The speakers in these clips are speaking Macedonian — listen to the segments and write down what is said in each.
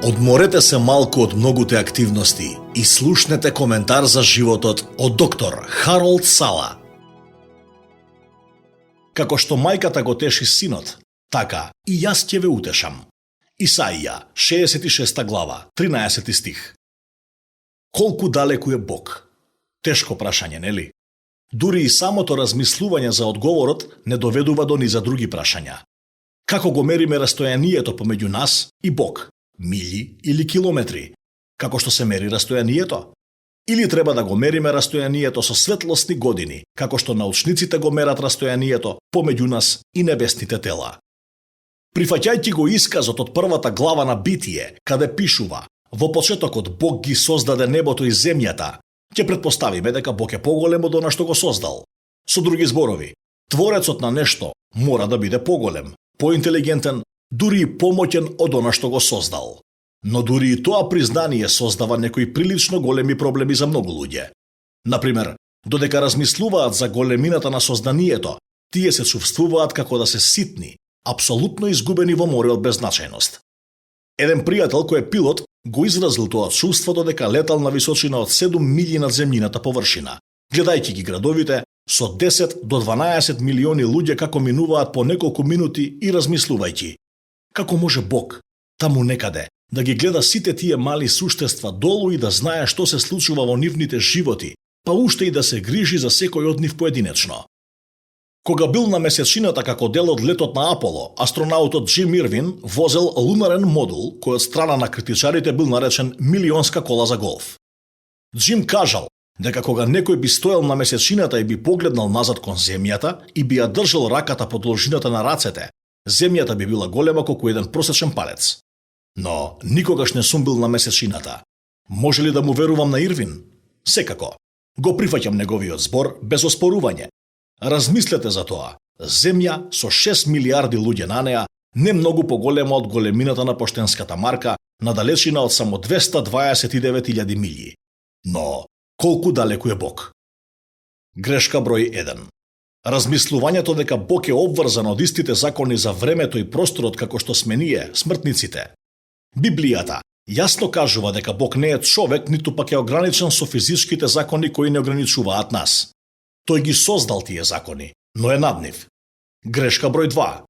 Одморете се малку од многуте активности и слушнете коментар за животот од доктор Харолд Сала. Како што мајката го теши синот, така и јас ќе ве утешам. Исаија, 66 глава, 13 стих. Колку далеку е Бог? Тешко прашање, нели? Дури и самото размислување за одговорот не доведува до низа други прашања. Како го мериме растојанието помеѓу нас и Бог? Мили или километри? Како што се мери растојанието? Или треба да го мериме растојанието со светлосни години, како што научниците го мерат растојанието помеѓу нас и небесните тела? Прифаќајќи го исказот од првата глава на Битие, каде пишува: во почетокот Бог ги создаде небото и земјата, ќе претпоставиме дека Бог е поголем од она што го создал. Со други зборови, творецот на нешто мора да биде поголем, поинтелигентен, дури и помоќен од она што го создал. Но дури и тоа признание создава некои прилично големи проблеми за многу луѓе. Например, додека размислуваат за големината на созданието, тие се чувствуваат како да се ситни, апсолутно изгубени во море од беззначајност. Еден пријател кој е пилот го изразил тоа чувство додека летал на височина од 7 милји над земјината површина, гледајќи ги градовите со 10 до 12 милиони луѓе како минуваат по неколку минути и размислувајќи: како може Бог, таму некаде, да ги гледа сите тие мали суштества долу и да знае што се случува во нивните животи, па уште и да се грижи за секој од нив поединечно? Кога бил на месечината како дел од летот на Аполо, астронаутот Джим Ирвин возел лунарен модул кој од страна на критичарите бил наречен милионска кола за голф. Джим кажал дека кога некој би стоел на месечината и би погледнал назад кон земјата и би ја држал раката по должината на рацете, земјата би била голема колку еден просечен палец. Но никогаш не сум бил на месечината. Може ли да му верувам на Ирвин? Секако. Го прифаќам неговиот збор без оспорување. Размислете за тоа. Земја со 6 милиарди луѓе на неа, не многу поголема од големината на поштенската марка, на далечина од само 229.000 милји. Но колку далеку е Бог? Грешка број 1. Размислувањето дека Бог е обврзан од истите закони за времето и просторот како што сме ние, смртниците. Библијата јасно кажува дека Бог не е човек, ниту пак е ограничен со физичките закони кои не ограничуваат нас. Тој ги создал тие закони, но е над нив. Грешка број 2.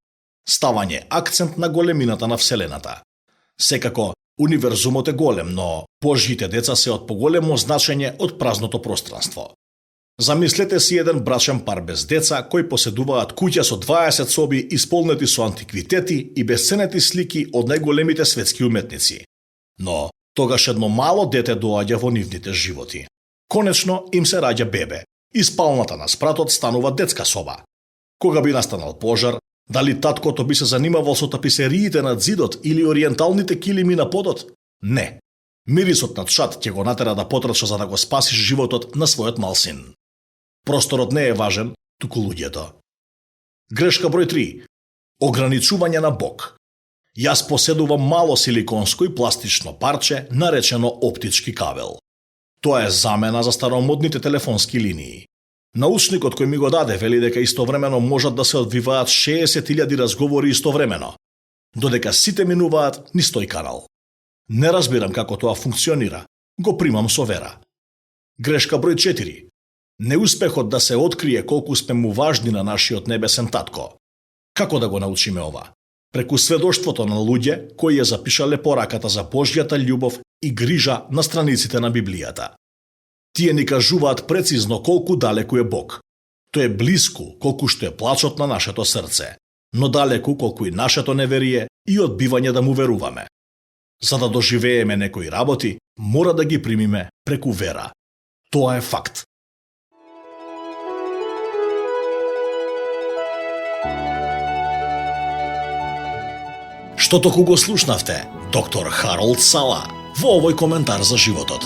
Ставање акцент на големината на Вселената. Секако, универзумот е голем, но Божјите деца се од поголемо значење од празното пространство. Замислете си еден брачен пар без деца кои поседуваат куќа со 20 соби исполнети со антиквитети и безценети слики од најголемите светски уметници. Но тогаш едно мало дете доаѓа во нивните животи. Конечно им се раѓа бебе и спалната на спратот станува детска соба. Кога би настанал пожар, дали таткото би се занимавал со таписериите над зидот или ориенталните килими на подот? Не. Мирисот на чад ќе го натера да потрча за да го спаси животот на својот мал син. Просторот не е важен, туку луѓето. Грешка број 3. Ограничување на Бог. Јас поседувам мало силиконско и пластично парче, наречено оптички кабел. Тоа е замена за старомодните телефонски линии. Научникот кој ми го даде вели дека истовремено можат да се одвиваат 60.000 разговори истовремено, додека сите минуваат низ тој канал. Не разбирам како тоа функционира, го примам со вера. Грешка број 4. Неуспехот да се открие колку сме му важни на нашиот небесен татко. Како да го научиме ова? Преку сведоштвото на луѓе кои ја запишале пораката за Божјата љубов и грижа на страниците на Библијата. Тие ни кажуваат прецизно колку далеку е Бог. Тој е блиску колку што е плачот на нашето срце, но далеку колку и нашето неверие и одбивање да му веруваме. За да доживееме некои работи, мора да ги примиме преку вера. Тоа е факт. Што току го слушнавте доктор Харолд Сала во овој коментар за животот.